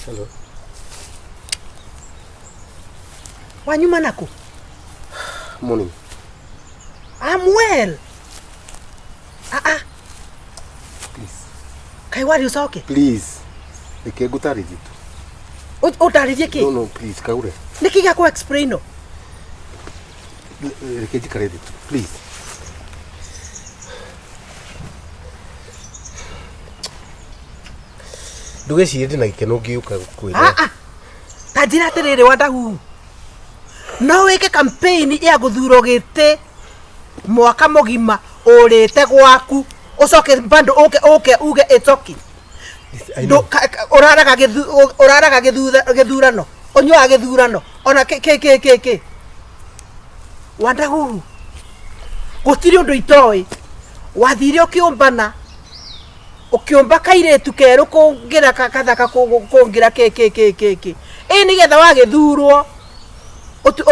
Hello. Wanyuma naku? Morning. I'm well. Ah ah. Please. Kai wari ucoke? Please. Reke ngũtarĩrie tu. Ũndarĩrie kĩ? No, no, please, Kagure. Nĩkĩ gĩa kũ explain no? Reke njikare thĩ tu. Please. Ndũgecirie ndĩ na gĩkeno ngĩũka gũkwĩra. Ah ah. Ta njĩra atĩrĩrĩ Wandahuhu. No wĩke campaign ya gũthurwo gĩtĩ mwaka mũgima ũrĩte gwaku ũcoke bado ũke ũke uge it's okay. I know. Ũraraga ũraraga gĩthurano ũnyuaga gĩthurano ona kĩ kĩ kĩ kĩ kĩ Wandahuhu gũtirĩ ũndũ itoĩ. Wathire ũkĩũmbana ũkĩũmba kairĩtu kerũ kũngĩra kathaka kũngĩra kĩ kĩ kĩ kĩ kĩ ĩ nĩgetha wagĩthurwo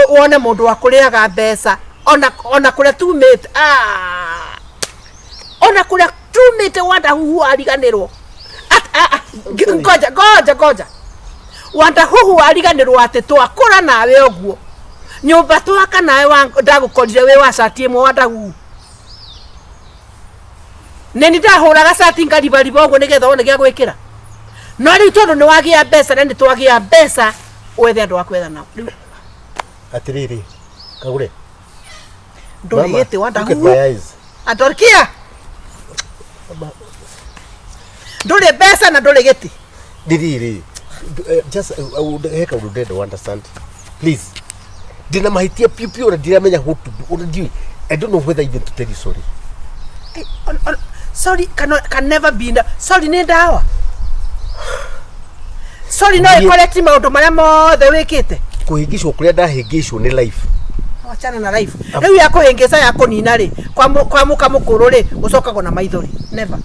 wone mũndũ wa kũrĩaga mbeca ona kũrĩa tumĩte, ah! Ona kũrĩa tumĩte Wandahuhu wariganĩrwo. Ngoja ngoja ngoja, Wandahuhu wariganĩrwo atĩ twakũra nawe ũguo nyũmba twaka nawe ndagũkorire wĩ wa cati ĩmwe Wandahuhu. Nĩ nĩ ndahũraga cati ngaribariba ũguo nĩgetha wone gĩa gwĩkĩra. No rĩu tondũ nĩ wagĩa mbeca na nĩ twagĩa mbeca wethe andũ a kwetha nao. Rĩu Atĩrĩrĩ, Kagure. Ndũrĩ gĩtĩ Look at Wandahuhu. my eyes. Andorkia. Ndũrĩ mbeca na ndũrĩ gĩtĩ. Ndiriri. Just he kaũndũ ndĩrenda ũ understand. Please. Ndĩna mahĩtia piũ piũ na ndiramenya what to do. Ona ndiũĩ. I don't know whether even to tell you sorry. Sorry can never be enough. Sorry nĩ ndawa. Sorry no ĩkoreti maũndũ marĩa mothe wĩkĩte. Kũhĩngĩcwo kũrĩa ndahĩngĩcwo nĩ life. Wachana na life. Rĩu ya kũhĩngĩca ya kũnina rĩ, kwa mũka mũkũrũ rĩ, ũcokagwo na maithori. Never.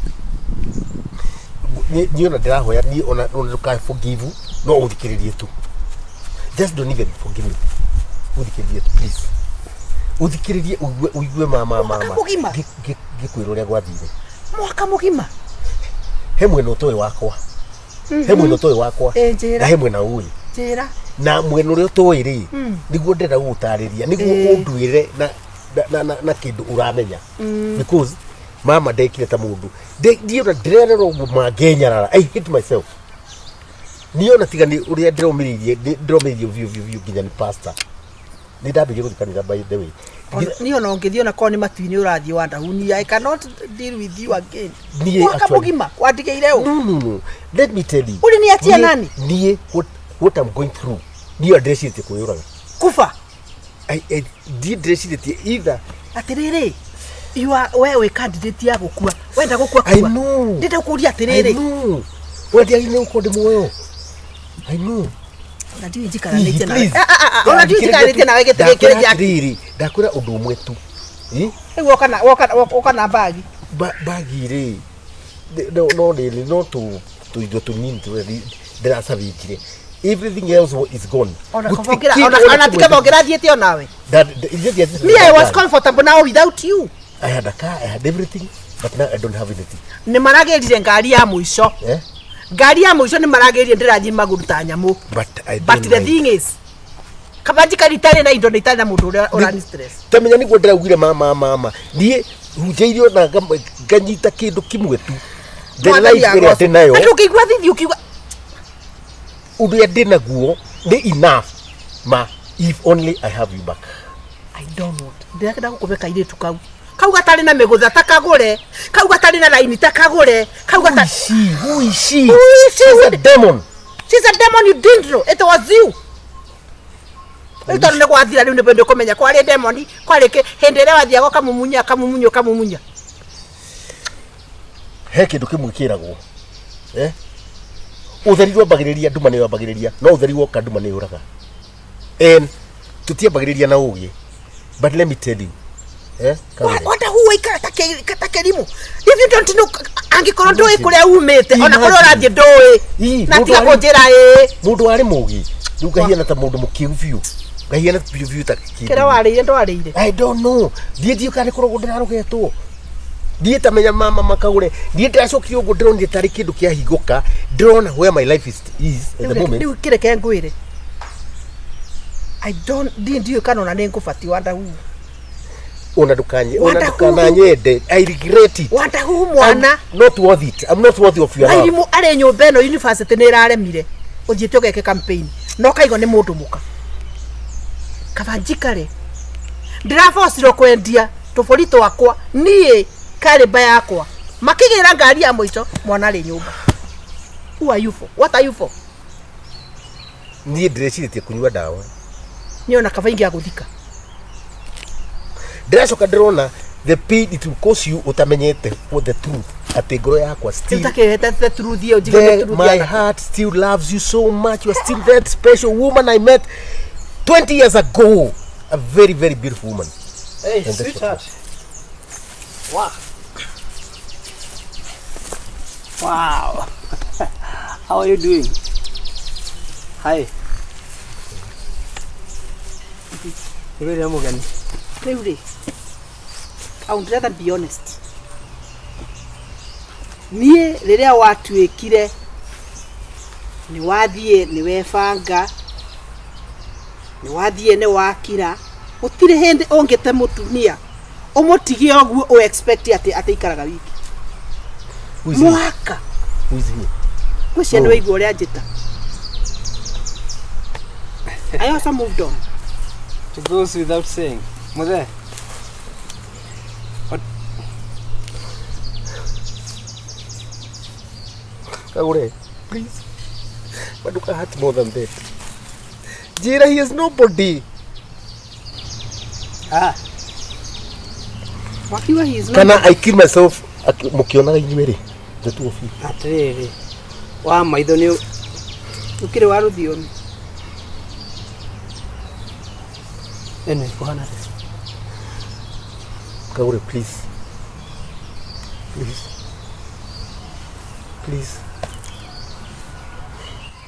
Niĩ ona ndĩrahoya, niĩ ona ndũkae forgive, no ũthikĩrĩrie tu. Just don't even forgive me. Ũthikĩrĩrie tu, please. Ũthikĩrĩrie ũigue mama, mama. Mwaka mũgima? Ngĩkwĩra ũrĩa gwathire. Mwaka mũgima? He mwena ũtoĩ wakwa. He mwena ũtoĩ wakwa. Njĩra. Na he mwena ũĩ. Njĩra. Na mwena ũrĩa ũtoĩ rĩ, nĩguo ndĩrenda gũgũtarĩria, nĩguo ũnduĩre na kĩndũ ũramenya. Because mama ndekire ta mũndũ. Ndiĩ ona ndĩrerera ũguo mangenyarara. I hate myself. Niĩ ona tiga nĩ ũrĩa ndĩromĩrĩirie, ndĩromĩrĩirie biũ biũ biũ nginya nĩ pastor. Nĩ ndambĩrĩria gũthiĩ kanitha by the way. Niĩ ona ũngĩthiĩ ona korwo nĩ matu-inĩ ũrathiĩ Wandahu, I cannot deal with you again. Niĩ Mwaka actually mũgima wandigĩire ũ? No, no, no. Let me tell you. Ũrĩ nĩ atia Niĩ- nani? Niĩ what I'm going through. Niĩ ndĩrecirĩtie kwĩyũraga. Kuba. Ndiĩ ndĩrecirĩtie either. Atĩrĩrĩ, you are, we wĩ candidate ya gũkua. Wenda gũkua I kua. know. Ndĩrenda gũkũria atĩrĩrĩ. I know. We ndiagĩrĩire gũkorwo ndĩ muoyo. I know. Ona ndiũĩ njikaranĩtie nawe. Please. Ah, ah, ah, ona ndiũĩ njikaranĩtie nawe gĩtĩ gĩkĩ Ndakwĩra gĩa- atĩrĩrĩ, ndakwĩra ũndũ ũmwe tu. Ĩ? Rĩu woka na bagi. Bagi rĩ, no, no rĩrĩ, no tũindo tũnini tũrĩa ndĩracabĩtire. Everything else is gone. Ona Gũtirĩ kaba ũngĩra- kĩndũ ona- ona ona ti kĩmwe kaba ũngĩrathiĩte onawe. Ithuĩ ndiathiĩte Me, I was na ngari. comfortable now without you. I had a car, I had everything, but now I don't have anything. Nĩ maragĩrire ngari ya mũico. Ngari ya mũico nĩ maragĩrire ndĩrathiĩ magũrũ ta nyamũ. But I But don't the mind. thing is, kaba njikari itarĩ na indo na itarĩ na mũndũ ũrĩa ũrani stress. Tamenya nĩguo ndĩraugire mama, mama. Niĩ hunjĩirio na nganyita kĩndũ kĩmwe tu. The Mwathani life ĩrĩa agocwo. ndĩ nayo. Na ndũngĩigua thithi ũkiuga. Ũrĩa ndĩ naguo nĩ enough. Ma, if only I have you back. I don't want. Ndĩrenda gũkũbe kairĩtu kau. Kau gatarĩ na mĩgũtha ta kagũre. Kau gatarĩ na raini ta kagũre. Kau Who is she? Who is she? Who is she? She's a demon. She's a demon you didn't know. It was you. Rĩu tondũ nĩ gwathira rĩu nĩ kũmenya kwarĩ demon, kwarĩ kĩ, hĩndĩ ĩrĩa wathiaga ũkamumunya, ũkamumunya, ũkamumunya. He kĩndũ kĩmwe kĩragwo. Ũtheri wambagĩrĩria, nduma nĩyo yambagĩrĩria, no ũtheri woka nduma nĩ yũraga. And tũtiambagĩrĩria na ũgĩ. But let me tell you. Kagũre. What who waikara ta kĩrimũ? If you don't know, angĩkorwo ndũĩ kũrĩa umĩte, ona kũrĩa ũrathiĩ ndũĩ. Ii, Na mũndũ tiga arĩ- kũnjĩra ĩĩ. Mũndũ arĩ mũgĩ, rĩu ngahiana ta mũndũ mũkĩgu biũ. Ngahiana biũ biũ ta kĩndũ. Kĩrĩa warĩire ndwarĩire? I don't know. Ndiĩ ndiũ kana nĩ kũrogwo ndĩrarogetwo. Ndiĩ tamenya mama makagũre. Niĩ ndĩracokire ũguo ndĩronire tarĩ kĩndũ kĩahingũka, ndĩrona where my life is at the moment. Rĩu kĩreke ngwĩre, I don't, ndiũĩ kana ona nĩ ngũbatiĩ wandahuhu. Ona ndũkanye, ona Wanda huhu. ndũkananyende. I regret it. Wandahuhu mwana. I'm not worth it. I'm not worthy of your love. Mairimũ arĩ nyũmba ĩno university nĩ ĩraremire, ũthiĩte ũgeke campaign na ũkaigo nĩ mũndũ mũka. Kaba njikare ndĩrabocirwo kwendia tũbũri twakwa niĩ karĩmba yakwa, makĩgĩra ngari ya mũico, mwana arĩ nyũmba. Who are you for? What are you for? Niĩ ndĩrecirĩtie kũnyua ndawa. Niĩ ona kaba ingĩagũthika. Ndĩracoka ndĩrona the pain it will cause you ũtamenyete what the truth, atĩ ngoro yakwa still Ũtakĩhete the truth ĩyo, njigue the the, truth my ya- heart still loves you so much. You are still that special woman I met 20 years ago, a very very beautiful woman. Hey, And that's sweetheart. Wow. Wow. How are you doing? Hi. Nĩ mũgeni. Rĩu rĩ, I would rather be honest. Niĩ rĩrĩa watuĩkire nĩ wathiĩ nĩ webanga, nĩ wathiĩ nĩ wakira, gũtirĩ hĩndĩ ũngĩte mũtumia ũmũtigie ũguo ũ expect atĩ atĩ ikaraga wiki. Who is he? Mwaka. Who is he? Ngwĩciria nĩ waigua ũrĩa njĩta. I also moved on. It goes without saying. Muthe. What? Kagure, please. Maduka hurt more than that. Jira, he is nobody. Ah, Wakiwa he is not. Kana I kill myself mũkĩonaga inyuĩ rĩ, the two of you. Atĩrĩrĩ. Wa maitho nĩ Ũkĩrĩ wa rũthiomi. ĩno ĩkũhana atĩa? Kagure, please. Please. Please.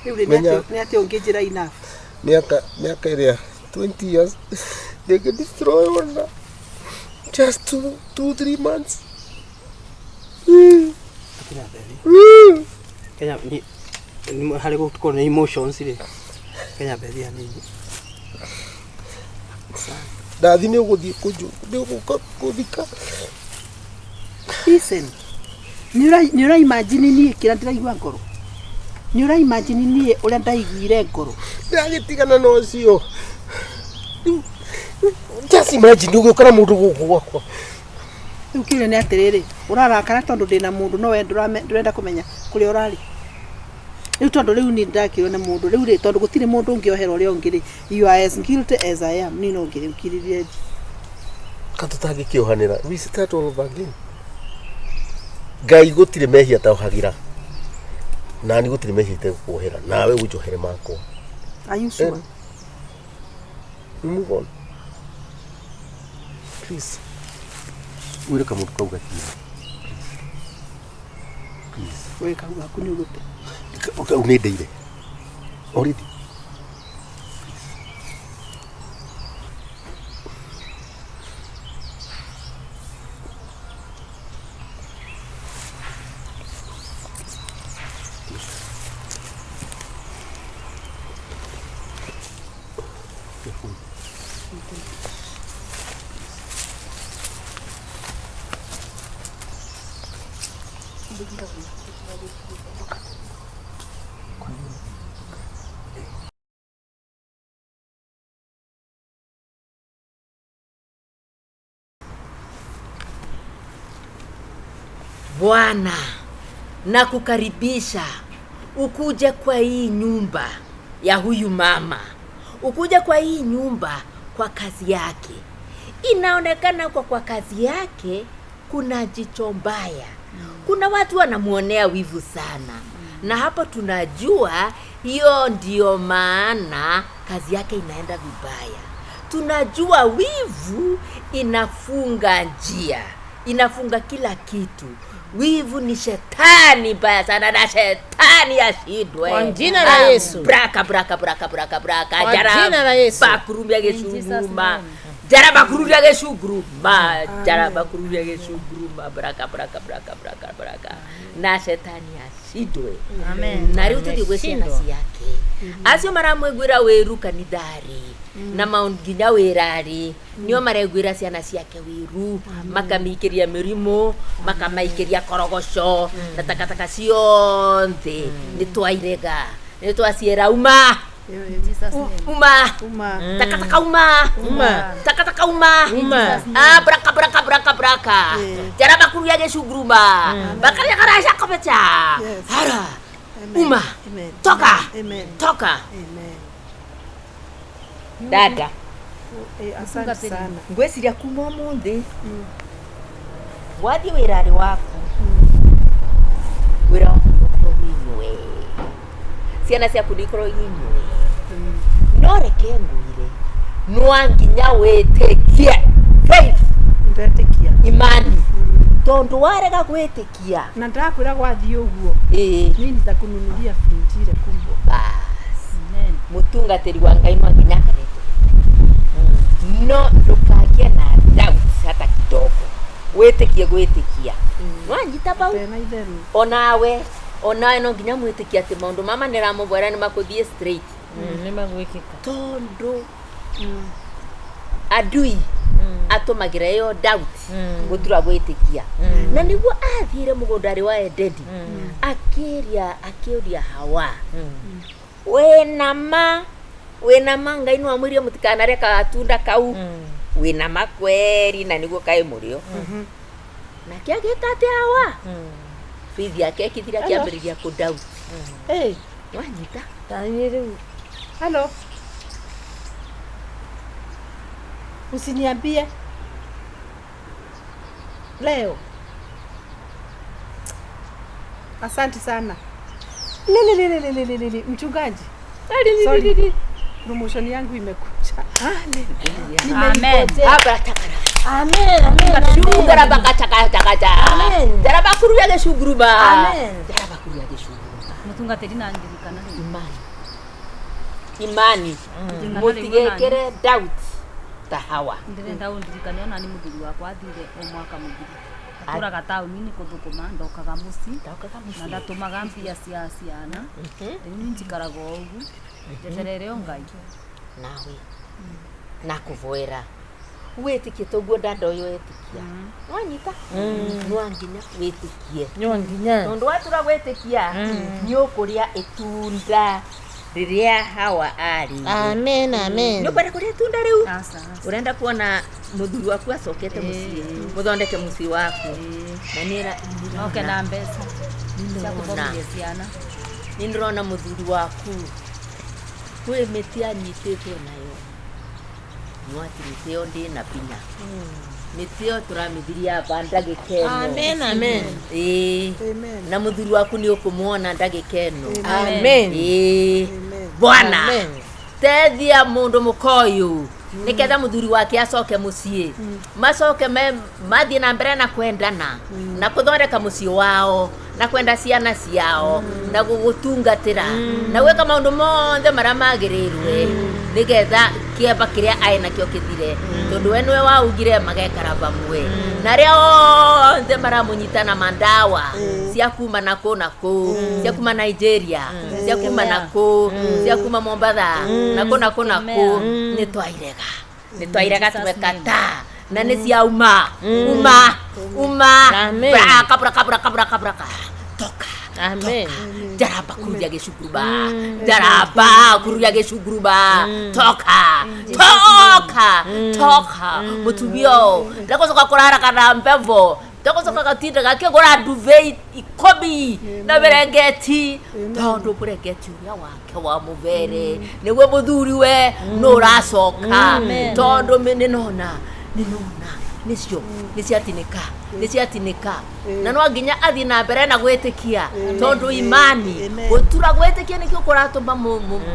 Rĩu rĩ, Menya- nĩ atĩ ũngĩnjĩra enough. Miaka ĩrĩa 20 years they can destroy ona just 2 3 months. Kenya Bethi. Kenya ni ni harĩ gũkorwo na emotions rĩ. Kenya Bethi hanini. Ndathi nĩ ũgũthiĩ kũnju nĩ ũgũka kũthika. Listen. Nĩ ũra imagine niĩ kĩrĩa ndĩraigua ngoro? Nĩ ũra imagine niĩ ũrĩa ndaiguire ngoro? Ndagĩtigana na ũcio. Just imagine ũgĩũka na mũndũ gũkũ gwakwa. Rĩu kĩũria nĩ atĩrĩrĩ, ũrarakara tondũ ndĩna mũndũ no we ndũrenda kũmenya kũrĩa ũrarĩ. Rĩu tondũ rĩu niĩ ndakĩrwo nĩ mũndũ, rĩu rĩ, tondũ gũtirĩ mũndũ ũngĩohera ũrĩa ũngĩ rĩ, you are as guilty as I am, niĩ no ngĩrĩkiririe thi. Ka tũtangĩkĩohanĩra, we start all over again. Ngai gũtirĩ mehia taohagĩra, nani gũtirĩ mehia itegũkuohera, nawe ũnjohere makwa. Are you sure? We move on. Please. Wĩre kamũndũ kau gatirĩ. Please. We kau gaku nĩ ũgũte. Kau nĩ ndeire. Already. Bwana, nakukaribisha ukuje kwa hii nyumba ya huyu mama, ukuje kwa hii nyumba kwa kazi yake. Inaonekana kwa kazi yake kuna jicho mbaya, kuna watu wanamuonea wivu sana, na hapo tunajua hiyo ndio maana kazi yake inaenda vibaya. Tunajua wivu inafunga njia, inafunga kila kitu. Wivu ni shetani mbaya sana, na shetani ashindwe Kwa jina la Yesu. Braka braka braka braka braka. Kwa Jara jina la Yesu. bakurumia In Jesus' gĩcuruma. name. Njaramba kururia gĩcunguruma, njaramba kururia gĩcunguruma, baraka baraka baraka baraka baraka, na shetani acindwe. Amen. Na rĩu tũthiĩ gwĩ ciana ciake acio maramwĩguĩra wĩru kanitharĩ na maũndũ nginya wĩrarĩ nĩo mareguĩra ciana ciake wĩru, makamĩikĩria mĩrimũ, makamaikĩria korogoco na takataka ciothe. Nĩ twairega, nĩ twaciĩra uma. Jesus name. Uma. Uma. Takataka uma. Uma. Takataka uma. Uma. Ah, braka braka braka braka. Jaraba kuruya gĩcunguruma, bakarĩa karaca kobecha. Yes. Hara. Amen. Uma. Amen. Toka. Amen. Toka. Amen. Dada. Eh, asante sana. Ngwĩciria kuma ũmũthĩ wathiĩ wĩra-rĩ waku, wĩra waku nĩũkorwo wĩ mwega, ciana ciaku nĩikorwo i mwega, no reke ngwĩre, no nginya wĩtĩkie, faith. Ndetĩkia. Imani, tondũ warega gwĩtĩkia. Na ndakwĩra gwathiĩ ũguo, ĩĩ, mimi nitakununulia friji ile kubwa. Bas. Amen. Mũtungatĩri wa Ngai no nginya akaretwo, no ndũkagĩe na doubt hata kidogo, wĩtĩkie gwĩtĩkia nwanyita bau. Tena itheru. Onawe no nginya mwĩtĩkie atĩ maũndũ mama nĩramũbwera nĩ makũthiĩ straight. Nĩ magwĩkĩka. Tondũ adui atũmagĩra ĩyo doubt gũtura gwĩtĩkia, na nĩguo athiĩre mũgũnda-rĩ wa Edeni, akĩria akĩũria Hawa, wĩna ma, wĩna ma Ngai no amwĩrie mũtikanarĩe gatunda kau? Wĩna ma kweri na nĩguo kaĩ mũrĩo? Nake agĩka atĩa Hawa? Bithi yake ĩkĩthira, akĩambĩrĩria kũ doubt. Hey, wanyita? Taniĩ rĩu. Hello. Usiniambie leo. Asante sana. Lili lili lili lili lili. Mchungaji. Sorry. Promotion yangu imekuja. Amen. Abra takara. Amen. Amen. Amen. Shugara baka taka taka ta. Amen. Jaraba kuruya gĩcunguruba. Amen. Jaraba kuruya gĩcunguruba. Mũtungatĩri na ndirikana rĩu. Imani. Imani. Ndirikana rĩu onani. Mũtigekĩre doubt ta Hawa. Ndĩrenda ũndirikane onani mũthuri wakwa athire o mwaka mũthiru, atũraga taũni-inĩ kũthũkũma, ndokaga mũciĩ. Ndokaga Na mũciĩ. ndatũmaga mbia cia ciana. Rĩu niĩ njikaraga o ũguo njeterere o Ngai. Nawe nakũvoera wĩtĩkie toguo dada ũyũ etĩkia, nwanyita, no nginya wĩtĩkie. No nginya. Tondũ watura gwĩtĩkia nĩ ũkũrĩa itunda rĩrĩa Hawa arĩire. Amen. Amen. Nĩ ũkwenda kũrĩa itunda rĩu? Aca, aca. Ũrenda kuona mũthuri waku acokete mũciĩ, mũthondeke mũciĩ waku, na Oke na mbeca cia gũthomithia ciana. Nĩ ndĩrona mũthuri waku kwĩ mĩtĩ anyitĩtwo nayo, no atĩ mĩtĩ ĩyo ndĩna binya, mĩtĩ ĩyo tũramĩthiria aba ndagĩka ĩno. Amen. Amen. Ĩĩ. Amen. Na mũthuri waku nĩ ũkũmuona ndagĩka ĩno. Amen. Ĩĩ. Amen. Bwana Amen. teithia mũndũ mũkoyũ nĩketha mũthuri wake acoke mũciĩ, macoke mathiĩ na mbere na kwendana na kũthondeka mũciĩ wao na kwenda ciana ciao na gũgũtungatĩra na gwĩka maũndũ mothe marĩa magĩrĩirwe nĩgetha kĩeba kĩrĩa aĩ nakĩo kĩthire, tondũ we nĩwe waugire magekara vamwe na arĩa othe maramũnyita na mandawa cia kuma na kũ na kũ, cia kuma Nigeria, cia kuma na kũ, cia kuma Mombatha na kũ na kũ na kũ. Nĩ twairega, nĩ twairega, tumekata na nĩ cia uma uma uma. Amen. Braka braka braka braka braka, toka. Amen. Jaraba kuruya gĩcunguruba, jaraba kuruya gĩcunguruba, toka toka toka. Mũtumia ũyũ ndagũcoka kũrara kana mbevo, ndagũcoka gatinda gakĩgũra duvet ikũmi na mĩrengeti, tondũ mũrengeti ũrĩa wake wa mũbere nĩguo mũthuri we nĩ ũracoka, tondũ nĩnona nĩnona nĩcio nĩciatinĩka, nĩciatinĩka, na no nginya athiĩ na mbere na gwĩtĩkia, tondũ imani Amen. gũtura gwĩtĩkia nĩkĩo kũratũma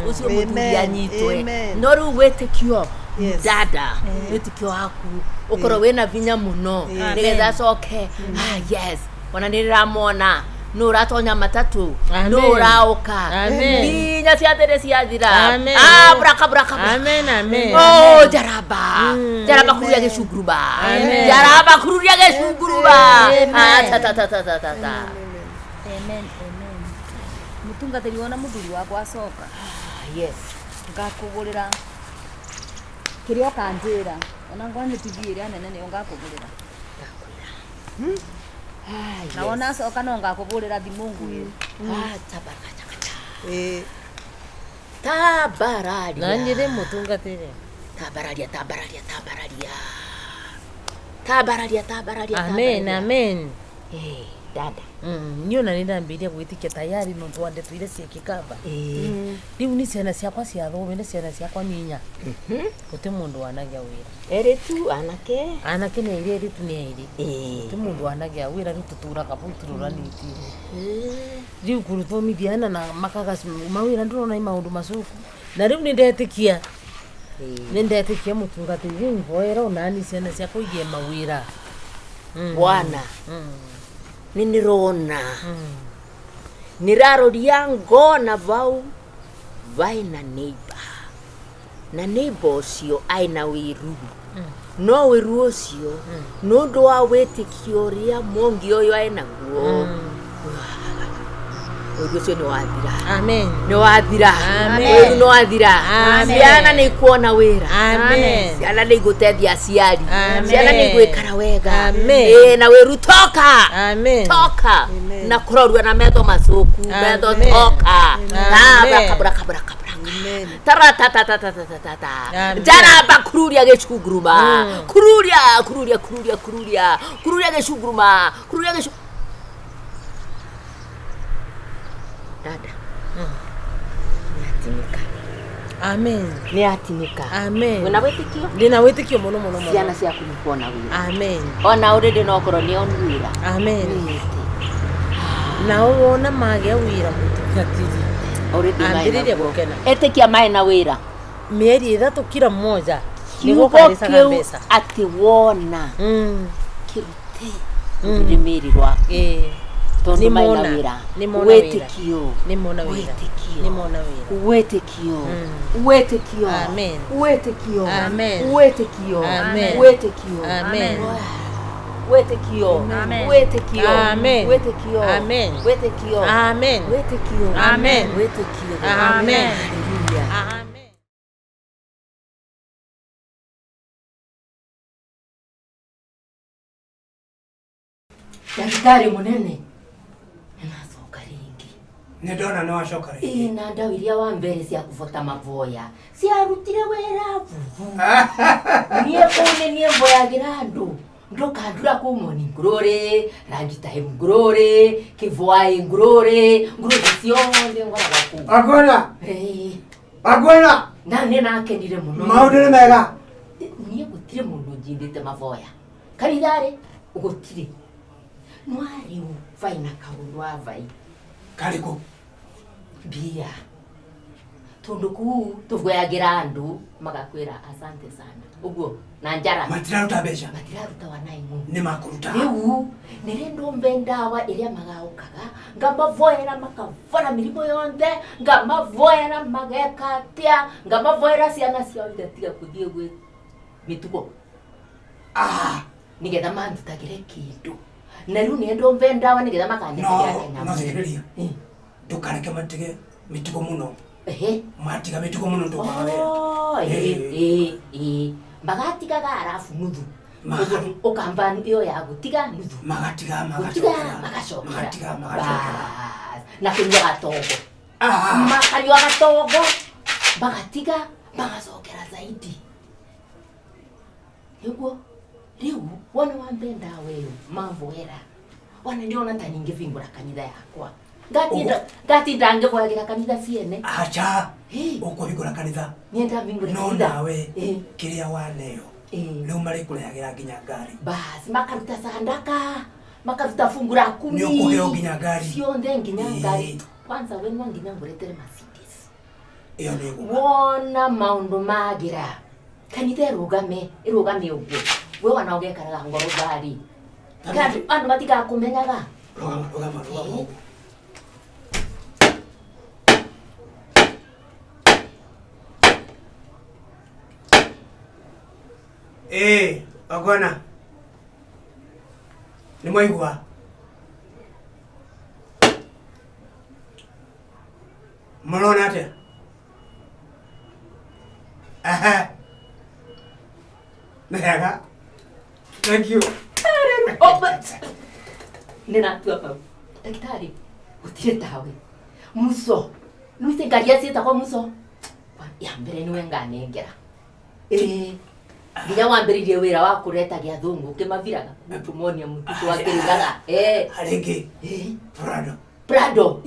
ũcio mũthuri Amen. anyitwe. Amen. No rĩu wĩtĩkio, Yes. dada, wĩtĩkio waku ũkorwo wĩna vinya mũno nĩgetha acoke. Ah, yes, ona nĩ ndĩramwona Nũ ũratonya matatũ? Amen. Nũ ũraũka? Amen. Nginya ciathĩrĩ ciathira. Amen. Ah, buraka buraka buraka. Amen, amen. Oh, jaraba. Jaraba kururia gĩcunguruba. Amen. Jaraba kururia gĩcunguruba. Amen. Ah, ta ta ta ta ta ta ta. Amen, amen. Mũtungatĩri wona mũthuri wakwa acoka Ah, yes. ngakũgũrĩra kĩrĩa ũkanjĩra ona ngorwo nĩ TV ĩrĩa nene nĩyo ngakũgũrĩra. Ah, Na wona acoka no ngakũbũrĩra thimũ ngwĩre. Ah, tabaraka takata. Ĩĩ. Tabararia. Na nyire mutungatiri. Tabararia, tabararia, tabararia. Tabararia, tabararia, Amen, tabararia. amen. Eh, dada. Niĩ ona nĩ ndambĩrĩria gwĩtĩkia tayari nĩ ũndũ wa ndeto iria ciĩkĩkaba. Rĩu nĩ ciana ciakwa ciathome nĩ ciana ciakwa nĩ inya. Gũtĩ mũndũ wanagĩa wĩra. Erĩtu anake. Anake nĩ airĩ, airĩtu nĩ airĩ. Eh. Gũtĩ mũndũ wanagĩa wĩra rĩu tũtũraga bau tũrũranĩtie. Rĩu kũrũthomithia ana na makaga mawĩra ndĩrona nĩ maũndũ macoku. Na rĩu nĩ ndetĩkia. Nĩ ndetĩkia mũtungatĩri rĩu mboera onani ciana ciakwa igĩe mawĩra. Bwana. Nĩ nĩrona. Nĩraroria ngona vau vaina neighbor. Na neighbor ũcio aina wĩru. No wĩru ũcio nĩ ũndũ wa wĩtĩkio ũrĩa mwongi ũyũ ainaguo. Wĩru ũcio nĩ wathira. Amen. Nĩ wathira. Amen. Wĩru nĩ wathira. Amen. Ciana nĩ ikuona wĩra. Amen. Ciana nĩ igũteithia aciari. Amen. Ciana nĩ igwĩkara wega. Amen. Ĩĩ, na wĩru toka. Amen. Toka. Na kũrorua na metho macoku. Metho Amen. toka. Amen. Buraka buraka buraka buraka. Taratatatatatatatata. Amen. Njaramba kururia gĩcunguruma. Kururia kururia kururia kururia. Kururia gĩcunguruma. Kururia gĩcu Dada. Nĩatinĩka. Amen. Nĩatinĩka. Amen. Wĩna wĩtĩkio? Ndĩna wĩtĩkio mũno mũno mũno. Ciana ciaku nĩ kuona wĩra. Amen. Ona ũrĩndĩ no okorwo nĩ onu wĩra. Amen. Nĩĩte. Nao wona magĩa wĩra mũtungatĩri. Already maĩ Ambĩrĩria naguo. gũkena. Ĩtĩkia maĩ na wĩra. Mĩeri ĩthatũ kila mmoja Kiugo nĩguo karĩcaga kĩu mbeca. atĩ wona kĩrute rũrĩmĩrĩ rwaku. Ĩĩ. Tondũ Nĩ maĩ na mona. wĩra. Nĩ mona wĩra. Wĩtĩkio. Nĩ mona wĩra. Wĩtĩkio. Nĩ mona wĩra. Wĩtĩkio. Wĩtĩkio. Amen. Wĩtĩkio. Amen. Wĩtĩkio. Amen. Wĩtĩkio. Amen. Wĩtĩkio. Amen. Wĩtĩkio. Amen. Wĩtĩkio. Amen. Wĩtĩkio. Amen. Wĩtĩkio. Amen. Wĩtĩkio. Amen. Hallelujah. Amen. Ndagĩtarĩ mũnene nĩnacoka rĩngĩ. Nĩ ndona nĩ wacoka rĩngĩ. Ĩĩ, na ndawa iria wa mbere cia kũbota mavoya ciarutire wĩra vuvu. Niĩ kũu nĩ niĩ mboyagĩra andũ ndũkandura kũu Morning Glory, Rangi Time Glory, Kĩvwaĩ Glory, glory ciothe ngoragwo kũu. Akwena, Ĩĩ, akwena, na nĩ nakenire mũno. maũndũ nĩ mega. Niĩ gũtirĩ mũndũ njindĩte mavoya kanitha-rĩ gũtirĩ no rĩu vai na kaũndũ wa vai Karĩkũ? mbia tondu kuu tuvoyagira andu magakwira asante sana uguo na njara Matiraruta mbeca. matiraruta wanaimu Nĩ makũruta. riu nĩrĩ ndũmbe ndawa ĩrĩa magaũkaga ngamavoera makavora mĩrimũ yonthe ngamavoera mageka atĩa ngamavoera ciana ciao igatiga kũthiĩ gwĩ mĩtugo Ah, nĩgetha mandutagĩre kĩndũ na rĩu nĩ ndũmbe ndawa nĩgetha no, makandutagĩra no kanyamũ thikĩrĩria. Ndũkareke matige mĩtugo mũno. ehe Matiga mĩtugo mũno ndũkaga wĩra. Oh, ĩĩ, ĩĩ, ĩĩ. Magatigaga arabu nuthu. Maga- Ũkamba ĩyo ya gũtiga nuthu. Magatiga Gũtiga magacokera. magacokera. Magatiga magacokera. Bas. Na kũnyua gatogo. Ah, Makanyua gatogo magatiga magacokera zaidi. Nĩguo rĩu wona wambe ndawa ĩyo mavoera ona ndĩrona ta ningĩbingũra kanitha yakwa ngatinda ngĩvoyagĩra kanitha ciene. Acha. Ĩĩ. Ũkũhingũra kanitha. Niĩ ndambingũra No kanitha. nawe Ĩĩ. kĩrĩa waneo. Ĩĩ. Rĩu marĩkũrehagĩra nginya ngari. Basi makaruta sandaka makaruta fungu la kumi Nĩ ũkũheo nginya ngari. cionthe nginya Ĩĩ. ngari kwanza we no nginya ngũretere Mercedes Ĩyo nĩ ĩgũka. wona maũndũ magira kanitha ĩrũgame ĩrũgame ũguo we wana ũgekaraga ngoro ngari andũ matigakũmenyaga. Rũgama, rũgama, rũgama ũguo. Ĩĩ, wangwana nĩ mwaigua? Mũrona atĩa? Ehe, nĩ hega, thank you. Oh, nĩ natua pau ndagĩtarĩ gũtirĩ tawe muso nĩwĩte ngari ciĩtagwo muso ya mbere nĩwe nganengera. Ĩĩ, nginya wambĩrĩirie wĩra wa kũretagia athũngũ ũkĩmaviraga kũmonia mũtitũ wa kĩrĩgaga. Eh. Harĩ ngĩ? Eh. Prado. Prado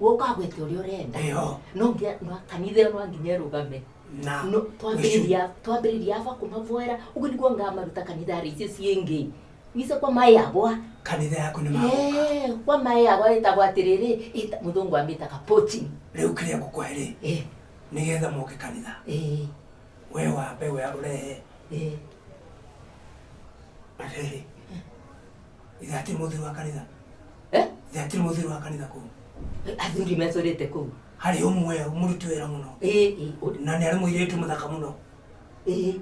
ũkagwete ũrĩa ũrenda. Ĩyo. No nginya no kanitha ĩyo no nginya ĩrũgame. Na no twambĩrĩria aba kũmavoera ũguo nĩguo ngamaruta kanitha rĩ icio ciĩngĩ wise kwa mai agwa. Kanitha yaku nĩ magũka. Eh, kwa mai agwa ĩtagwo atĩrĩrĩ, mũthũngũ amĩtaga poaching. Rĩu kĩrĩa ngũkũhe rĩ, nĩgetha moke kanitha, we wambe we ũrehe atĩrĩrĩ, ithe hatirĩ mũthuri wa kanitha? Eh? Ithe hatirĩ mũthuri wa kanitha kũu? Athuri mecorĩte kũu. Harĩ ũmwe mũruti wĩra mũno na nĩ arĩ mũirĩtu mũthaka mũno. Eh.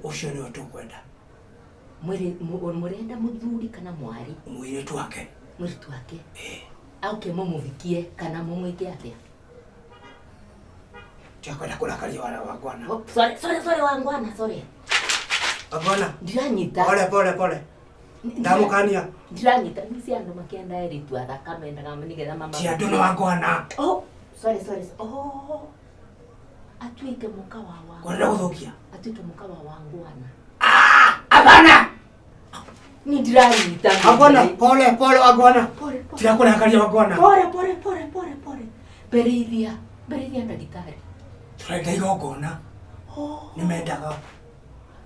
Ũcio nĩwe tũkwenda. Mũrenda mũthuri kana mwarĩ? Mũirĩtu wake. Mũirĩtu wake. Auke mũmũvikie kana mũmwĩke atĩa? Tiakwenda kũrakaria wara wangwana. Oh, sorry, sorry, sorry, wangwana, sorry. Wangwana. Ndiranyita. Pole pole pole. Ndamũkania. Ndiranyita. Nĩ cia andũ makĩenda airĩtu athaka mendaga nĩgetha mama. Ti andũ nĩ wangwana. Oh, sorry, sorry. Oh. Atuĩke mũka wa wangwana. Kwenda gũthũkia. Atuĩke mũka wa wangwana. Hapana. Ni ndiranyita. Wangwana, pole pole wangwana. Pole pole. Tirakũrakaria wangwana. Pole pole pole pole pole. Mbere ithia ndagĩtarĩ. Tũrenda igongona. Oh. Nĩ mendaga.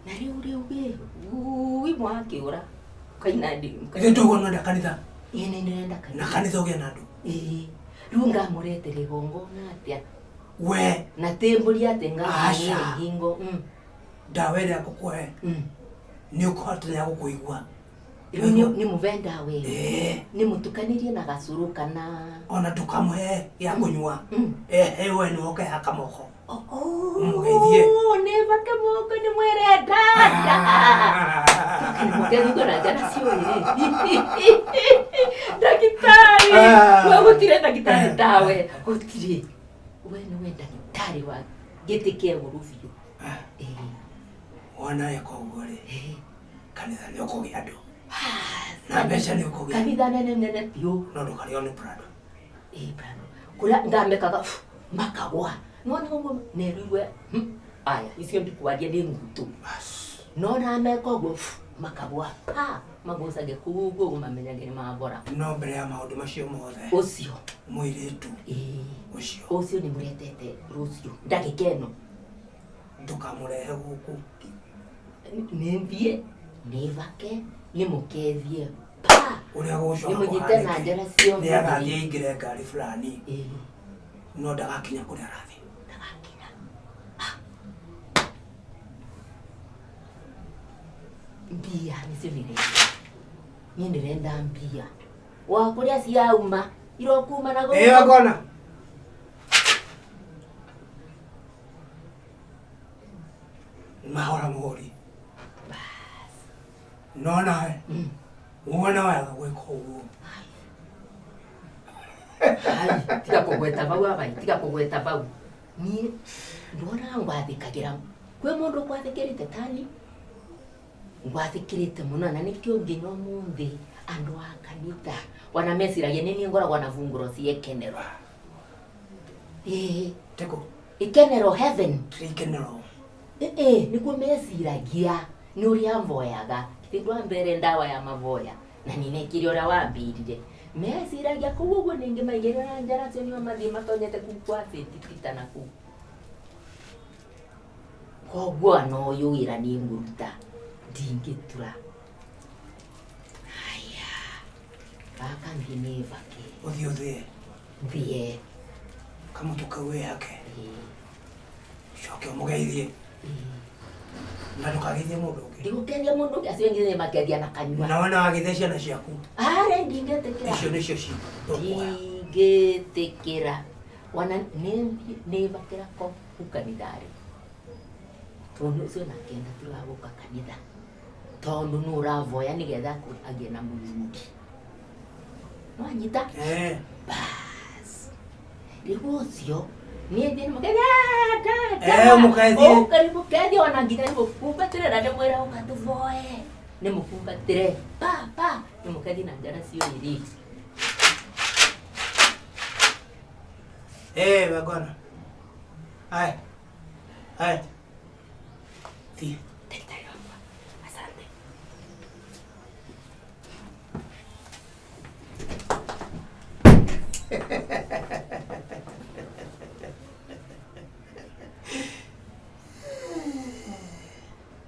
Na rĩu rĩu ĩ, ui mwakĩũra. Kaina ndi. Ithe tũguo nwenda kanitha. Ĩ nĩ ndĩrenda kanitha. Na kanitha ũgĩe na andũ. Ĩ. Rĩu ngamũretere igongona atĩa? We. Na tĩmbũri atĩ Aca. ngamũhe ngingo. Ndawa ĩrĩa ngũkũhe. Nĩ ũkũhota nĩ agũkũigua. Rĩu nĩ mũve ndawa ĩyo. Ĩĩ. Nĩ mũtukanĩrie na gacũrũ kana. Ona ndũkamũhe ya kũnyua. Ehe we nĩwe ũkehaka moko. Mũgeithie. Nĩ bake moko nĩ mwĩre ndanda. Mũkethi na njara ciũĩ. Ndagĩtarĩ. We gũtirĩ ndagĩtarĩ tawe. Gũtirĩ. We nĩwe ndagĩtarĩ wa gĩtĩ kĩa igũrũ biũ. Wona eka ũguo rĩ, kanitha nĩ ũkũgĩa andũ. Na mbeca nĩ ũkũgĩa. Kanitha nene nene biũ. No ndũkarĩo nĩ Prado. Ĩ Prado. Kũrĩa ndamekaga makagwa. Nona ũguo nerũirwe aya icio ndikwaria nĩ ngutũ. No nameka ũguo makagwa pa magucage kũu ũguo mamenyage nĩ mabora. No mbere ya maũndũ macio mothe. Ũcio. Mũirĩtu. Ĩĩ. Ũcio. Ũcio nĩ mũretete rũciũ ndagĩka ĩno. Ndũkamũrehe gũkũ. Nĩ thiĩ nĩ bake nĩ mũkethie pa. Ũrĩa gũcoka Nĩ mũnyite na njara ciothe. Nĩ agathiĩ aingĩre ngari fulani. No ndagakinya kũrĩa arathiĩ. Ndagakinya. Mbia nĩcio ndĩrenda. Niĩ ndĩrenda mbia. Wa kũrĩa ciauma irokuma na Ĩ wangwana. Mahora mũhũri. No nawe wona waga gwĩka ũguo. Ai, tiga kũgweta bau abai, tiga kũgweta bau. Niĩ ndonaga ngwathĩkagĩra. Kwĩ mũndũ ũgwathĩkĩrĩte tani? Ngwathĩkĩrĩte mũno na nĩkĩo nginya ũmũthĩ andũ a kanitha wana meciragia nĩ niĩ ngoragwo na bunguro cia ikenero. Ĩĩ. Tĩkũ? Ikenero heaven. Ikenero. Ĩĩ, nĩguo meciragia nĩ ũrĩa mvoyaga. Githĩ ndwambere ndawa ya mavoya na nĩnekire ũrĩa wambĩrire. Meciragia kũu ũguo ningĩ maigĩrĩra na njara cio nĩo mathiĩ matonyete kũu kwa St. Peter na kũu. Koguo ona ũyũ wĩra nĩ ngũruta ndingĩtura. Haya, gaka thiĩ nĩ bake. Ũthiĩ ũthĩe. Thiĩ. Kamũtũ kau wĩhake. Ũcoke ũmũgeithie. Na ndũkageithie mũndũ ũngĩ. Ndigũkethia mũndũ ũngĩ, acio angĩ nĩ makeithia na kanyua. Na wona wageithia ciana ciaku. Arĩ ndingĩtĩkĩra. Icio nĩcio ci. Ndingĩtĩkĩra. Wana nĩ bakĩra ko kuu kanitharĩ. Tondu ucio nake ndatigaga guka kanitha tondu nu uravoya nigetha agie na muthuri. Nwanyita? Bas. Riu ucio niĩ thiĩ nĩmũkethie Eh, mũkethie. Ũka nĩmũkethie ona nginya nĩmũkumbatĩre na ndĩmwĩre ũka tũvoe nĩmũkumbatĩre pa pa nĩmũkethie na njara cio ĩrĩ. Eh, wagwana. Haya. Haya. Thiĩ. Daktari wakwa, asante.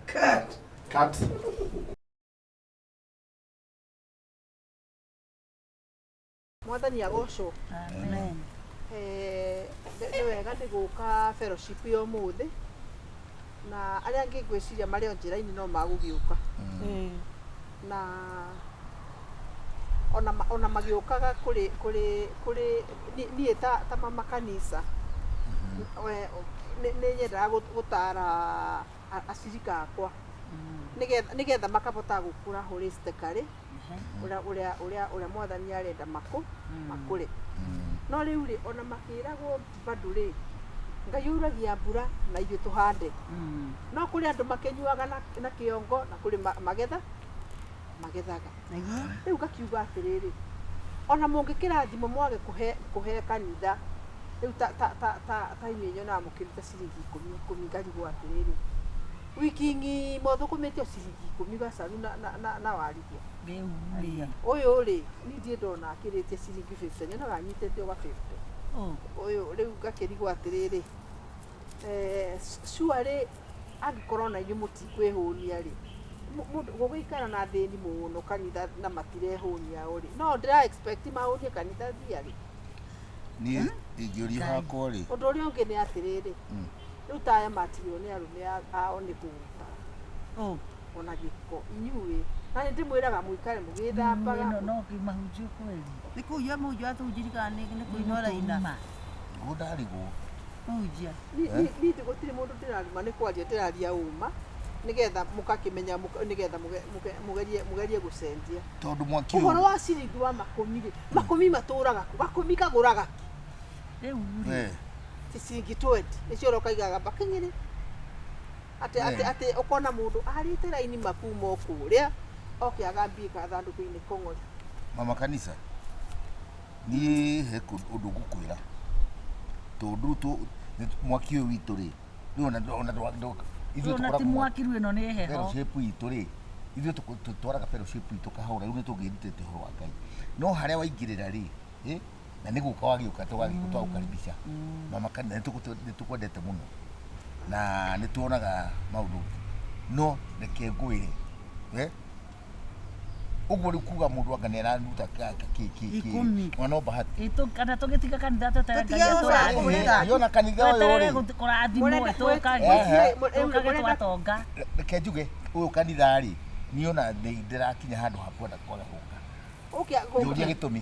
Cut. Cut. Mwathani agocwo. Eh, nĩ wega nĩ gũka fellowship ya ũmũthĩ na arĩa angĩ ngwĩciria marĩ o njĩra-inĩ no magũgĩũka na ona magĩũkaga kũrĩ kũrĩ kũrĩ niĩ ta mama kanitha nĩ nyendaga gũtara acirika akwa nĩgetha makabota gũkũra holistically ũrĩa ũrĩa ũrĩa ũrĩa mwathani arenda makũre. No rĩu rĩ, ona makĩragwo bado rĩ, Ngai auragia mbura na ithuĩ tũhande. No kũrĩ andũ makĩnyuaga na kĩongo na kũrĩ magetha magethaga. Rĩu ngakiuga atĩrĩrĩ, ona mũngĩkĩrathimwo mwage kũhe kanitha rĩu ta inyuĩ nyonaga mũkĩruta ciringi ikũmi ikũmi, ngarigwo atĩrĩrĩ, wiki ng'ima ũthũkũmĩte o ciringi ikũmi gacaru na warithia ũyũ rĩ, niĩ ndirĩ ndona akĩrĩtie ciringi 50, nyonaga anyitĩte o ga 50 ũyũ. Rĩu ngakĩrigwo atĩrĩrĩ, surely angĩkorwo na inyuĩ mũtikwĩhũnia rĩ, mũndũ gũgĩikara na thĩni mũno kanitha na matirehũnia o rĩ, no ndĩra expect mahũnie kanitha thia rĩ. Niĩ ingĩũrio hakwa rĩ, Ũndũ ũrĩa ũngĩ nĩ atĩrĩrĩ, rĩu ta aya matigirwo nĩ arũme ao nĩ kũguta ona gĩko inyuĩ, na nĩ ndĩmwĩraga mũikare mũgĩthambaga. Ĩno no mahunjio kweli. Nĩ kũhunjia mũhunjia atũhunjĩria kana nĩ kũina ũraina? Niguo ndarigwo. Mũhunjia. Niĩ gũtirĩ mũndũ ndĩraruma, nĩ kwaria ndĩraria ũma nĩgetha mũgakĩmenya nĩgetha mũgerie gũcenjia Tondũ mwaki ũhoro ũyũ wa ciringi wa makũmi rĩ, makũmi matũraga kũ? Gakũmi kagũraga kĩ? Rĩu rĩ, Ti ciringi 20 nĩcio ũroka igaga mbakĩng'ĩrĩ atĩ atĩ atĩ ũkona mũndũ arĩte raini makuma o kũrĩa oke agambie gathandũkũ-inĩ kong'ori. Mama kanitha, niĩ he ũndũ ngũkwĩra, tondũ mwaki ũyũ witũ rĩ, rĩu ona ithuĩ ona ti tũkoragwo mwaki rĩu, ĩno nĩ heho. Fellowship itũ rĩ, ithuĩ tũtwaraga fellowship itũ kahora. Rĩu nĩ tũngĩrutĩte ũhoro wa Ngai, no harĩa waingĩrĩra rĩ, na nĩ gũka wagĩũka twagũkaribisha mama kanitha. Nĩ tũkwendete mũno na nĩ tuonaga maũndũ, no reke ngwĩre, ũguo rĩu kuga mũndũ anga nĩ araruta kĩ kĩ Ikũmi. Ona no bahati. Kana tũgĩtiga kanitha tweterere Tũtige Ngai atũrathime. Yona kanitha ũyũ Tweterere rĩ, kũrathimwo tũkage tũkage twatonga. Reke njuge ũyũ kanitha rĩ, niĩ ona nĩ ndĩrakinya handũ ha kwenda kwaga gũka. Njũria gĩtũmi.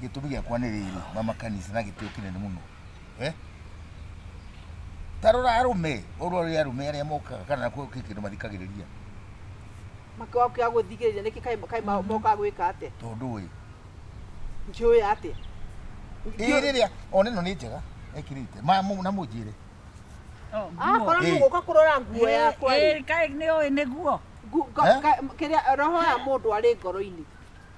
Gĩtũmi gĩakwa nĩ rĩrĩ, mama kanitha, na gĩtĩo kĩnene mũno, ta rora arũme, ũrore arũme arĩa mokaga kana kwĩ kĩndũ mathikagĩrĩria. Makĩwa gũthikĩrĩria nĩkĩ kaĩ mokaga gwĩka atĩa? Tondũ ĩ Njũĩ atĩa? Ĩ rĩrĩa ona ĩno nĩ njega ekĩrĩte na mũnjĩre. Akorwo mũgũka kũrora nguo yakwa rĩ, Kaĩ nĩ ũĩ nĩguo Eh? Kĩrĩa roho ya mũndũ arĩ ngoro-inĩ.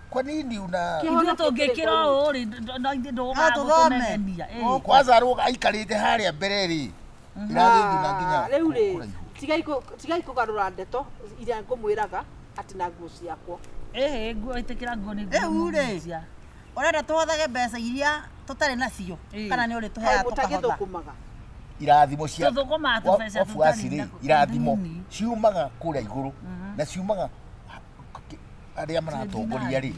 Kwa nini una ithuĩ tũngĩkĩra ũũ rĩ, no ithuĩ No ndũgaga tũthome. gũtũnegenia. Kwanza rũga aikarĩte harĩa mbere rĩ, ĩragĩthuna nginya Rĩu rĩ, kũraihu. Tigai kũgarũra ndeto iria ngũmwĩraga atĩ na nguo ciakwa. Ĩhĩ, nguo ĩtĩkĩra nguo nĩ Rĩu rĩ, ũrenda tũhothage mbeca iria tũtarĩ nacio kana nĩ ũrĩ Kaĩ tũheaga tũkahotha? Mũtagĩthũkũmaga? Irathimo cia Tũthũkũmaga tũbeca wabuaci tũtarĩ rĩ, nako- irathimo tũnini. ciumaga kũrĩa igũrũ na ciumaga arĩa maratongoria rĩ,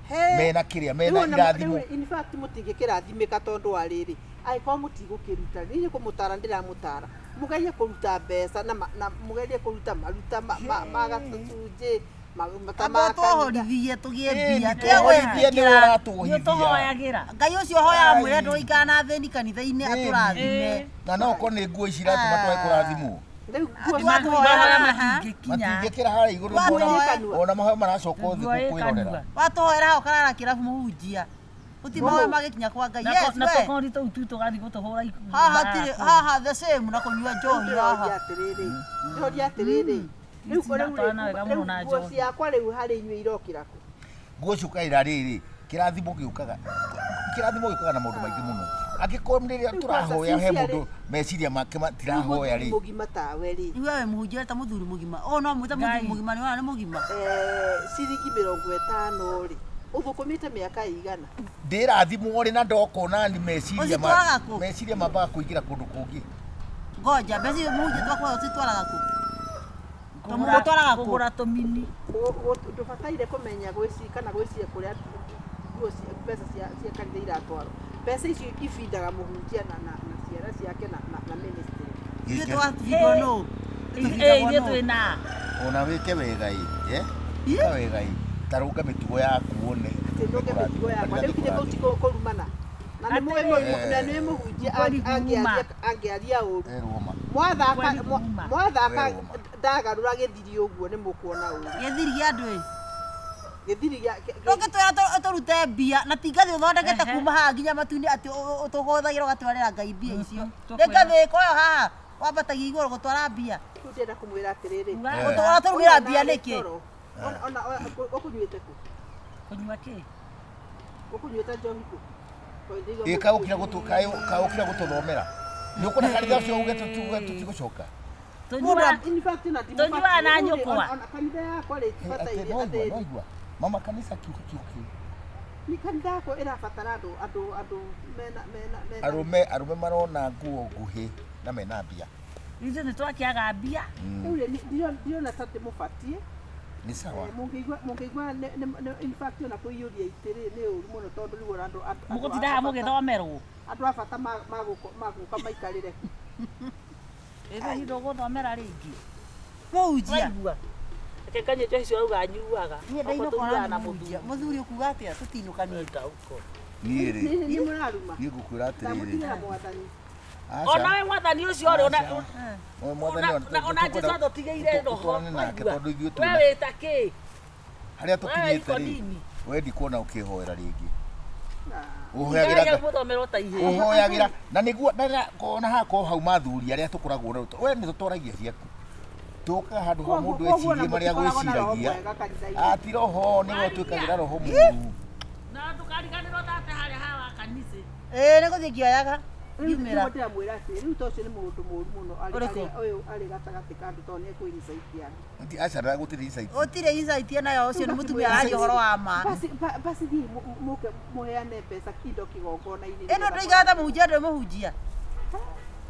He. mena kĩrĩa mena Rĩu ona irathimo. Rĩu in fact mũtingĩkĩrathimĩka tondũ wa rĩrĩ, angĩkorwo mũtigũkĩruta, niĩ nĩ kũmũtara ndĩramũtara mũgerie kũruta mbeca na mũgerie kũruta maruta ma gacunjĩ Amba tũhorithie tũgĩe mbia. Ĩĩ, tũhorithie nĩ ũratũhithia. Nĩũtũhoyagĩra. Ngai ũcio hoyaga mwĩre ndũikara na thĩni kanitha-inĩ atũrathime. Na no ũkorwo nĩ nguo ici iratũma twage kũrathimwo. Rĩu nguo Watũhoera haha. Matingĩkĩra harĩa igũrũ Watũhoera. ona mahoya maracoka thĩ kwĩrorera. Watũhoera haha ũkarara kĩrabu mũhunjia. Gũtirĩ mahoya magĩkinya kwa Ngai. Yes, Na we. tũkori tũu tu tũgathiĩ gũtũhũra Haha tirĩ haha the same na kũnyua njohi haha. Atĩrĩrĩ, ndĩroria atĩrĩrĩ, rĩu rĩu nguo ciakwa rĩu harĩ inyuĩ irokĩra kũ? Nguo ciũkaĩra rĩrĩ, kĩrathimo gĩũkaga kĩrathimo gĩũkaga na maũndũ maingĩ mũno. Angĩkorwo rĩrĩa tũrahoya he mũndũ meciria make matirahoya rĩ, Mũgima tawe rĩ. Iwe we mũhunjia ta mũthuri mũgima. O no mwĩta mũthuri mũgima nĩ wona nĩ mũgima. Ciringi 50 rĩ, ũthũkũmĩte mĩaka ĩigana? Ndĩrathimwo rĩ na ndokona ni meciria ma Ũcitwaraga kũ? meciria mambaga kũingĩra kũndũ kũngĩ. Ngoja mbeca icio mũhunjia twakũhoya ũcitwaraga kũ? Ũtwaraga kũ? Kũgũra tũmini. Ndũbataire kũmenya gwĩci kana gwĩciria kũrĩa nguo mbeca cia kanitha iratwarwo. Mbeca icio ibindaga mũhunjia na ciana ciake na ministry. Ithuĩ twabindwo nũ? Ithuĩ twĩna. Ona wĩke wega ĩ, ĩka wega ĩ, ta rũnga mĩtugo yaku wone. Atĩ ndũnge mĩtugo yakwa rĩu kinya kũu ti kũrumana. Na nĩ mũĩ mũhunjia angĩaria ũru. Mwathaka ndagarũra gĩthiri ũguo nĩ mũkuona ũru. Gĩthiri gĩa andũ ĩ? Gĩthiri gĩa Ndũngĩtwĩra tũrute mbia na ti ngathĩ ũthondekete kuma haha nginya matu-inĩ atĩ ũtũhũthagĩra ũgatwarĩra Ngai mbia icio. Nĩ ngathĩ ĩkoragwo haha wambatagia igũrũ gũtwara mbia. Rĩu ndĩrenda kũmwĩra atĩrĩrĩ. Ũratũrugĩra mbia nĩkĩ? Ona ũkũnyuĩte kũ? Kũnyua kĩ? Ũkũnyuĩte njohi kũ? Ĩ kaũkira kaũkira gũtũthomera. Nĩ ũkuona kanitha ũcio uge tũtigũcoka. Tũnyuaga na nyũkwa. Kanitha yakwa rĩ tibataire athĩni. Noigua. Mama kanitha kiugo kiu. Ni kanitha yakwa ĩrabatara andũ mena arũme arũme marona nguo nguhĩ na mena mbia. Ithuĩ nĩ twakĩaga mbia. Rĩu rĩ ndirona ta ndĩmũbatiĩ. Nĩ sawa. Mũngĩigua in fact ona kũiyũria itĩ rĩ nĩ ũru mũno tondũ rĩu ona andũ Mũgũtindaga mũgĩthomerwo. Andũ a bata magũka maikarĩre. Rĩu hihi ndũgũthomera rĩngĩ. Mũhunjia. Reke nganyue njohi icio ũrauga nyuaga. Niĩ ndainũka na mũhunjia. Mũthuri ũkuga atĩa tũtinũkanie. Niĩ rĩ. Nĩ mũraruma. Niĩ ngũkwĩra atĩrĩrĩ. Ndamũtigĩra mwathani. Ona we mwathani ũcio rĩ ona Jesũ atũtigĩire roho. We wĩta kĩ? Harĩa tũkinyĩte rĩ, we ndikuona ũkĩhoera rĩngĩ. Ũhoyagĩra ũhoyagĩra na nĩguo ona hakorwo hau mathuri arĩa tũkoragwo nao we nĩ tũtwaragia ciaku. Tũkaga handũ ha mũndũ ecirie marĩa gwĩciragia. Ati roho nĩwe ũtuĩkagĩra roho mũũru. Na ndũkariganĩrwo tate harĩa hawa kanitha. Ĩĩ nĩ gũthiĩ ngĩoyaga. Rĩu ndĩramwĩra atĩ rĩu to ũcio nĩ mũndũ mũũru mũno ũyũ arĩ gatagatĩ ka andũ tondũ nĩ ekũ insight andũ. Ti aca gũtirĩ insight. Gũtirĩ insight nayo ũcio nĩ mũtumia araria ũhoro wa ma. Basi thiĩ mũke mũheane mbeca indo kĩgongona-inĩ. Ĩno ndũigaga ta mũhunjia ndũrĩ mũhunjia.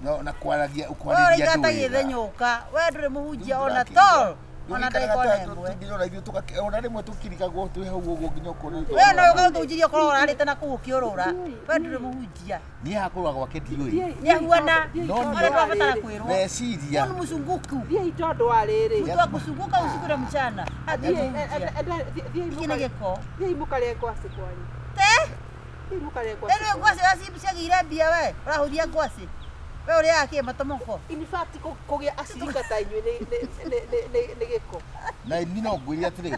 No na kwaragia ũkwarĩria andũ wega. Ũrĩa nyũka we ndũrĩ mũhunjia ona tol. Ona ndagĩka ona ĩmwe. Nginya ithuĩ ona rĩmwe tũkirikagwo twĩ hau ũguo nginya ũkona. We no ũka gũtũnjiria ũkorwo ũrarĩte na kũu ũkĩũrũra. We ndũrĩ mũhunjia. Niĩ hakorwo gwake ndiũĩ. Nĩ ahuana. Ona ndwabatara kwĩrwo. Meciria. Huyu ni mzunguku. Thiĩ tondũ wa rĩrĩ. Mtu wa kuzunguka usiku na mchana. Hiki nĩ gĩko. Thiĩ mũkarĩe ngwacĩ kwanyu. Te? Thiĩ mũkarĩe ngwacĩ. Rĩu ngwacĩ ciagĩire mbia we. Ũrahũthia ngwacĩ. We ũrĩaga kĩ matomoko? In fact kũgĩa acirika ta inyuĩ nĩ gĩko. Na niĩ no ngwĩre atĩrĩ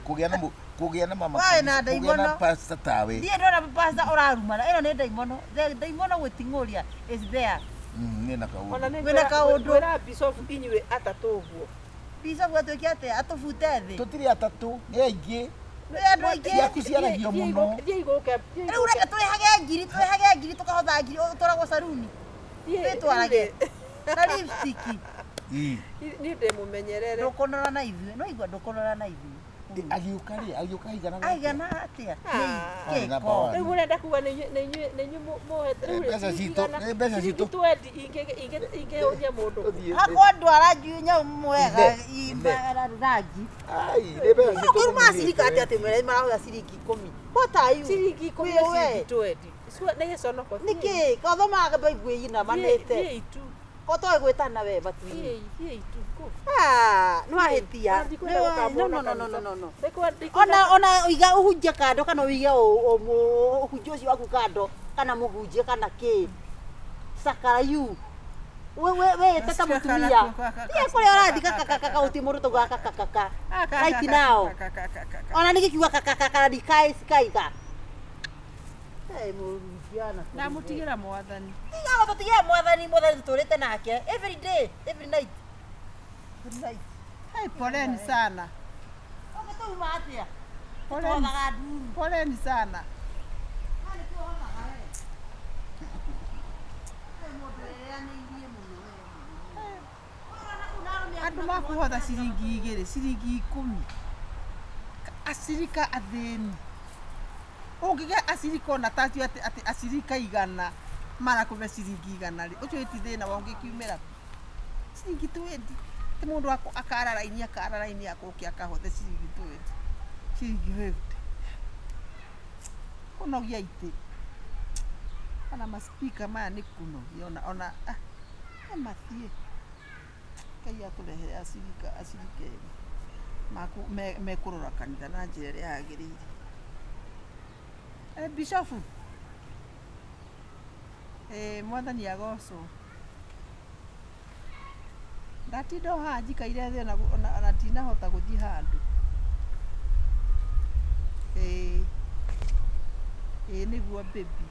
kũgĩa na mama Waĩ na ndaimono. Kũgĩa na pastor tawe. Ndiĩ ndona pastor ũrarumana. Ĩno nĩ ndaimono. Ndaimono gwĩting'ũria is there. Nĩ na kaũndũ. Ona nĩ Wĩna kaũndũ. ngwĩra bishop inyuĩ atatũ ũguo. Bishop atuĩke atĩa? Atũbute thĩ. Tũtirĩ atatũ, nĩ aingĩ. Nĩ andũ aingĩ. Ciaku ciaragio mũno. Thiĩ igũke. Rĩu ũrenda tũrĩhage ngiri, tũrĩhage ngiri tũkahotha ngiri ũtwaragwo saruni. Twĩtwarage na lipstick. Niĩ ndĩmũmenyerere. Ndũkũnora na ithuĩ. No igua ndũkũnora na ithuĩ. Agĩũka rĩ, agĩũka aigana Aigana atĩa? Arĩ namba one. Rĩu mũrenda kuga nĩ inyuĩ mũhete rĩu Mbeca citũ, nĩ mbeca citũ. twendi ingĩhũnia mũndũ. Hakwa ndwara njui nyau mwega rangi. Ai, nĩ mbeca citũ. Ũngĩruma cirika atĩa atĩ mwere marahũthĩra ciringi 10. What are you? Ciringi 10 ciringi twendi. Nĩ gĩconoko. Nĩkĩ? Kathomaga baibũ ĩinamanĩte. Thiĩ itu. Ko toĩ gwĩtana we batu-inĩ. Thiĩi, thiĩi tu, go. Ah, nĩ wahĩtia. Ndikwenda No, gũkamuona no, no, no, no, no. Ndikwenda- Ona uiga ũhunjie kando kana ũige ũhunjia ũcio waku kando kana mũhunjie kana kĩ. Cakara you. We we we tata mũtumia. Tiga kũrĩa ũrathiĩ kakakaka gũtirĩ mũndũ taugaga kakakaka. Right now. Ona nĩ gĩkiuga kakakaka ndikaĩ cikaiga. Hey, mũhunjia na. Ndamũtigĩra mwathani. Tiga gũtũtigĩra mwathani, mwathani tũtũrĩte nake every day, every night. Every night. Hey, poleni sana. Ũngĩtũuma atĩa? Poleni, Tũhothaga nduru. poleni sana. Andũ makũhotha ciringi 2, ciringi 10. Acirika athĩni. Ũngĩgĩa acirika ona tacio atĩ atĩ acirika 100 marakũhe ciringi 100 rĩ, ũcio ti thĩna wa ũngĩkiumĩra. Ciringi 20. Ti mũndũ akara raini akara raini akũke akahothe ciringi 20. Ciringi 50. Kũnogia itĩ. Ona maspika maya nĩ kũnogia ona ona ah, nĩ mathiĩ. Ngai atũrehere acirika acirika ega mekũrora kanitha na njĩra ĩrĩa yagĩrĩire. Bishofu. Mwathani agocwo. Ndatinda o haha njikaire thĩ ona ona ndinahota gũthiĩ handũ. Ĩĩ nĩguo baby.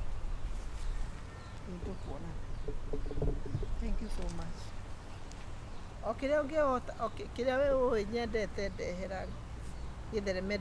Nĩ tũkuonana. Thank you so much. O kĩrĩa ũngĩhota, o kĩrĩa we ũĩ nyendete ndehera gĩthereme.